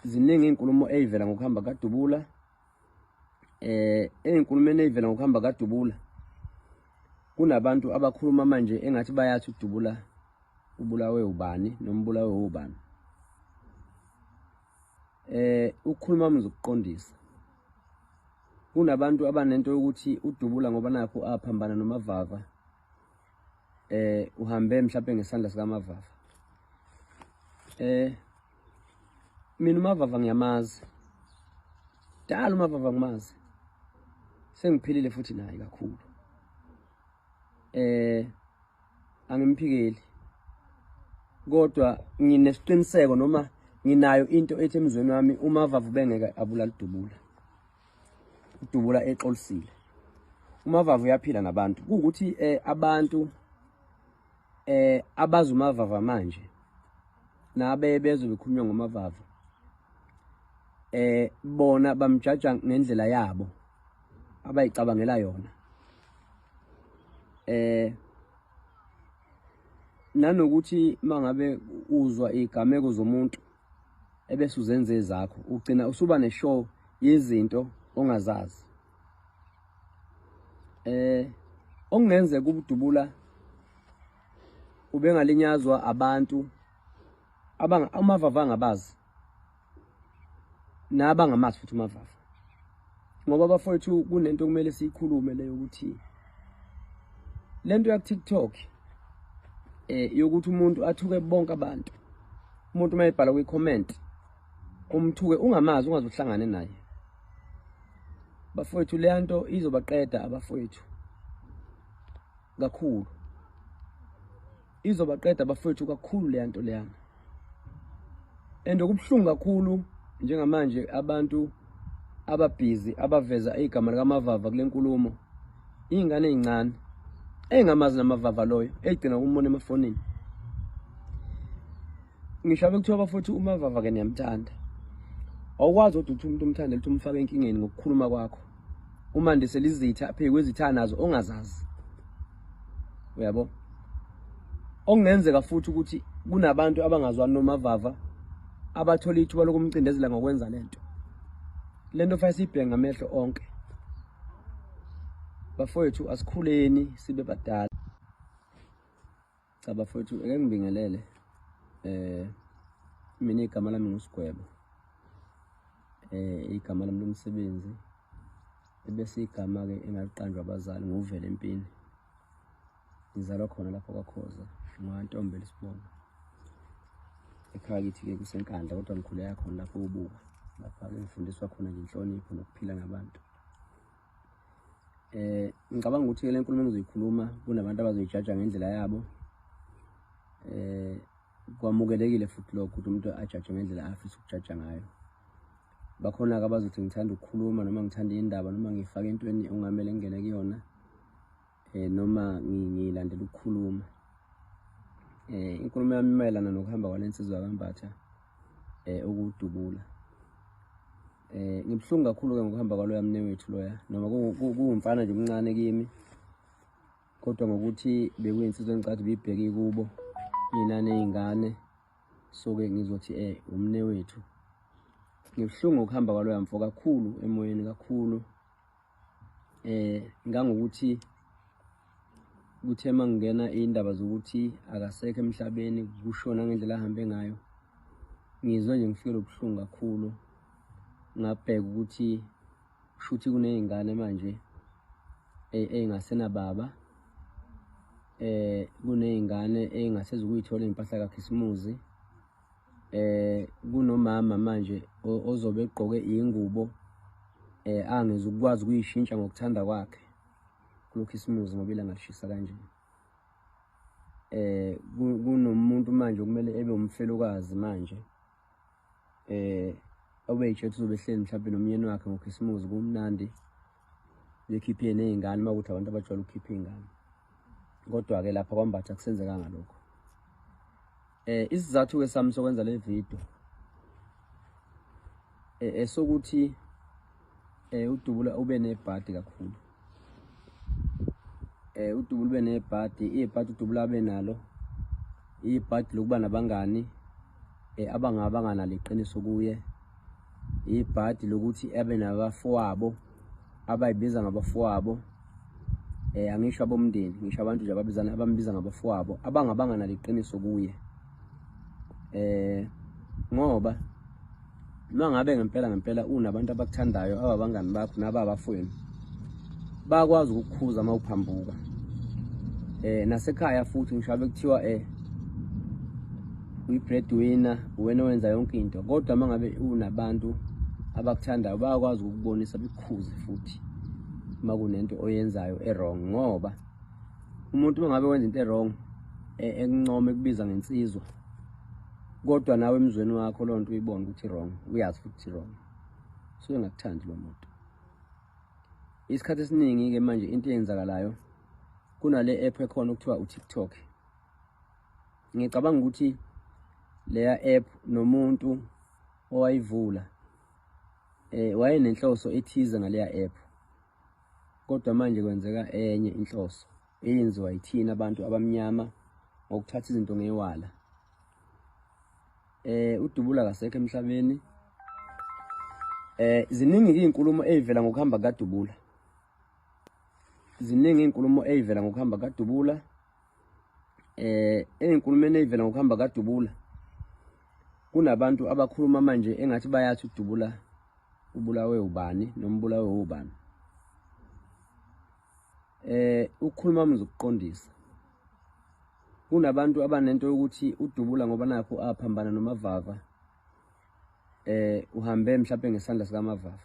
Ziningi iy'nkulumo ey'vela ngokuhamba kaDubula. Ey'nkulumeni ey'vela ngokuhamba kaDubula kunabantu abakhuluma manje engathi bayathi uDubula ubulawe ubani noma ubulawe ubani. Ukukhuluma ngizokuqondisa. Kunabantu abanento yokuthi uDubula ngoba nakho aphambana noMavava, uhambe mhlawumbe ngesandla sikaMavava. Mina uMavava ngiyamazi. Dala uMavava ngimazi. Sengiphilile futhi naye kakhulu. Angimphikeli. Kodwa nginesiqiniseko noma nginayo into ethi emzweni wami uMavava ubengeke abulala uDubula. UDubula exolisile. UMavava uyaphila nabantu. Kuwukuthi abantu abazi uMavava manje nabe bezwe bekhulunywa ngoMavava, bona bamjaja ngendlela yabo abayicabangela yona. Nanokuthi mangabe uzwa igameko zomuntu ebese uzenze ezakho, ugcina usuba neshow yezinto ongazazi. Okungenzeka ubuDubula ubengalinyazwa abantu abanga uMavava angabazi nabangamazi futhi uMavava, ngoba bafowethu kunento okumele siyikhulume leyo ukuthi lento ya TikTok yokuthi umuntu athuke bonke abantu, umuntu uma ebhala kwi comment umthuke ungamazi, ungaze uhlangane naye. Bafowethu le nto izobaqeda abafowethu kakhulu, izobaqeda abafowethu kakhulu le nto leyana. And okubuhlungu kakhulu njengamanje abantu ababhizi abaveza igama likaMavava kule nkulumo, iy'ngane ey'ncane ey'ngamazi naMavava loyo, ey'gcina ukumbona emafonini. Ngisho bekuthiwa bafowethu uMavava ke niyamthanda, awukwazi kodwa ukuthi umuntu umthande ukuthi umfake enkingeni ngokukhuluma kwakho, umandisele izitha phezu kwezitha nazo ongazazi. Uyabo? Okungenzeka futhi ukuthi kunabantu abangazwani noMavava abathola ithuba lokumcindezela ngokwenza lento. Lento fanele siyibheke ngamehlo onke. Bafowethu asikhuleni sibe badala. Cha bafowethu, ake ngibingelele. Mina igama lami nguSigwebo. Igama lami lomsebenzi ebese igama ke engaliqanjwa abazali nguvele empini. Ngizalwa khona lapho kwaKhoza, ngwantombi elisibongo. Ekhaya kithi ke kuseNkandla, kodwa ngikhulela khona lapho ubuka. Lapha ke ngifundiswa khona nje inhlonipho nokuphila nabantu. Ngicabanga ukuthi le nkulumo engizoyikhuluma kunabantu abazoyijaja ngendlela yabo. Kwamukelekile futhi lokho ukuthi umuntu ajaje ngendlela afisa ukujaja ngayo. Bakhona-ke abazothi ngithanda ukukhuluma noma ngithanda indaba noma ngifake entweni okungamele ngingene kuyona, noma ngilandela ukukhuluma. Inkulumo yami mayelana nokuhamba kwale nsizwa kaMbatha, ukuDubula. Ngibuhlungu kakhulu-ke ngokuhamba kwaloya mnewethu loya, noma kuwumfana nje omncane kimi, kodwa ngokuthi bekuyinsizwa engicathi biyibheke kubo inani ey'ngane, so-ke ngizothi umnewethu. Ngibuhlungu ngokuhamba kwaloya mfo kakhulu emoyeni kakhulu, ngangokuthi kuthe mangingena iy'ndaba zokuthi akasekho emhlabeni, kushona ngendlela ahambe ngayo, ngizwe nje ngifikelwe ubuhlungu kakhulu. Ngabheka ukuthi kushuthi kuney'ngane manje ey'ngasenababa, kuney'ngane ey'ngasezukuyithola iy'mpahla kaKhisimuzi, kunomama manje ozobe egqoke iy'ngubo angezukukwazi ukuyishintsha ngokuthanda kwakhe kuloKhisimuzi ngoba ilanga lishisa kanje. Kunomuntu manje okumele ebe umfelokazi manje, obeyitshethe uzobe ehleli mhlawumbe nomyeni wakhe ngoKhisimuzi kumnandi, bekhiphe ney'ngane uma kuthi abantu abajwayele ukukhipha iy'ngane. Kodwa-ke lapha kwaMbatha akusenzekanga lokho. Isizathu-ke sami sokwenza le video esokuthi uDubula ube nebhadi kakhulu. UDubula ube nebhadi, ibhadi uDubula abe nalo, ibhadi lokuba nabangani abanganalo iqiniso kuye. Ibhadi lokuthi abe nabafowabo abayibiza ngabafowabo, angisho abomndeni, ngisho abantu nje ababizana abambiza ngabafowabo abangabanga naliqiniso kuye. Ngoba uma ngabe ngempela ngempela unabantu abakuthandayo ababangani bakho nababafowenu, bayakwazi ukukukhuza uma uphambuka. Nasekhaya futhi ngisho abe kuthiwa uyi-breadwinner, uwena owenza yonke into, kodwa uma ngabe unabantu abakuthandayo bayakwazi ukukubonisa bekukhuze futhi uma kunento oyenzayo e-wrong. Ngoba umuntu uma ngabe wenza into e-wrong ekuncoma ekubiza ngensizwa, kodwa nawe emzweni wakho leyo nto uyibone ukuthi wrong, uyazi futhi ukuthi wrong, so engakuthandi lo muntu. Isikhathi esiningi-ke manje into eyenzakalayo kunale app ekhona okuthiwa u-TikTok. Ngicabanga ukuthi leya app nomuntu owayivula wayenenhloso ethize ngaleya app, kodwa manje kwenzeka enye inhloso eyenziwa yithina abantu abamnyama ngokuthatha izinto ngewala. UDubula kasekho emhlabeni. Ziningi izinkulumo ezivela ngokuhamba kaDubula, ziningi izinkulumo ezivela ngokuhamba kaDubula. Ey'nkulumeni ey'vela ngokuhamba kaDubula kunabantu abakhuluma manje engathi bayathi uDubula ubulawe ubani noma ubulawe ubani. Ukukhuluma ngizokuqondisa, kunabantu abanento yokuthi uDubula ngoba nakho aphambana noMavava, uhambe mhlawumbe ngesandla sikaMavava.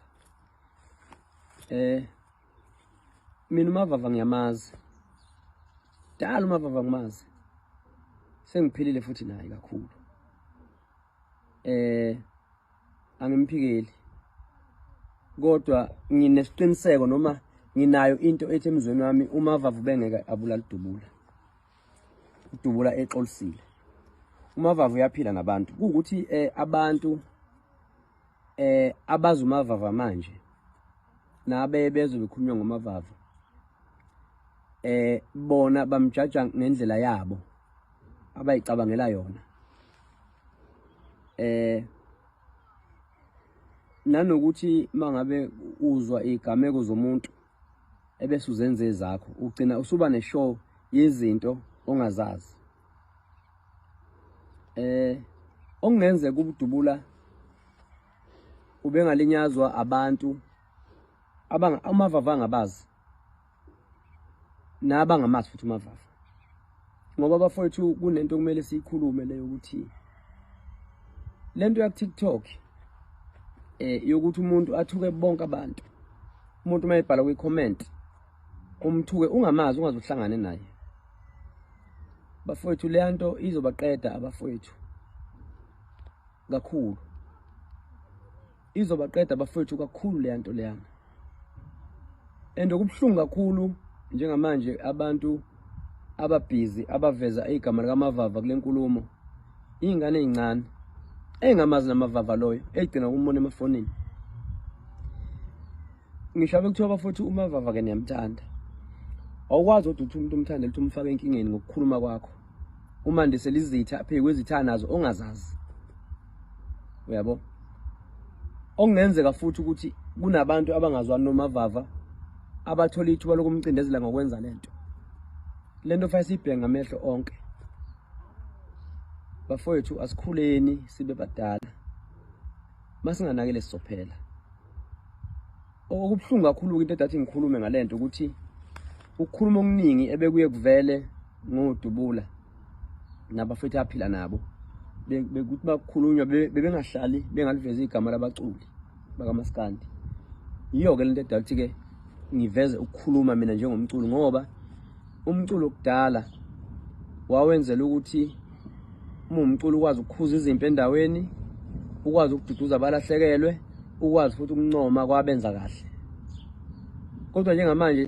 Mina uMavava ngiyamazi dala, uMavava ngimazi sengiphilile futhi naye kakhulu. Angimphikeli, kodwa nginesiqiniseko noma nginayo into ethi emzweni wami uMavava ubengeke abulala uDubula, uDubula exolisile. uMavava uyaphila nabantu, kuwukuthi abantu abazi uMavava manje nabe bezwe bekhulunywa ngoMavava, bona bamjaja ngendlela yabo abayicabangela yona. Nanokuthi mangabe uzwa igameko zomuntu ebese uzenze ezakho, ugcina usuba neshow yezinto ongazazi. Okungenzeka uDubula ubengalinyazwa abantu uMavava angabazi nabangamazi futhi uMavava, ngoba bafowethu kunento okumele siyikhulume leyo ukuthi lento ya TikTok yokuthi umuntu athuke bonke abantu, umuntu uma ebhala kwi-comment umthuke ungamazi ungaze uhlangane naye. Bafowethu leya nto izobaqeda abafowethu kakhulu, izobaqeda abafowethu kakhulu leya nto leyana. And okubuhlungu kakhulu njengamanje abantu ababhizi abaveza igama likaMavava kule nkulumo, iy'ngane ey'ncane ey'ngamazi naMavava loyo, ey'gcina ukumbona emafonini. Ngisho bekuthiwa bafowethu uMavava ke niyamthanda, awukwazi kodwa ukuthi umuntu umthande lithi umfake enkingeni ngokukhuluma kwakho, umandisele izitha phezu kwezitha nazo ongazazi. Uyabo, okungenzeka futhi ukuthi kunabantu abangazwani noMavava abathola ithuba lokumcindezela ngokwenza lento. Lento fanele siyibheke ngamehlo onke. Bafowethu asikhuleni sibe badala, masinganakile sizophela. Okubuhlungu kakhulu into edathi ngikhulume ngalento ukuthi ukukhuluma okuningi ebekuye kuvele ngoDubula nabafethu aphila nabo, bekuthi bakukhulunywa bebengahlali bengalivezi igama labaculi bakamaskandi. Yiyo-ke lento edala ukuthi-ke ngiveze ukukhuluma mina njengomculo, ngoba umculo kudala wawenzela ukuthi uma umculo ukwazi ukukhuza izimpi endaweni, ukwazi ukududuza abalahlekelwe, ukwazi futhi ukuncoma kwabenza kahle. Kodwa njengamanje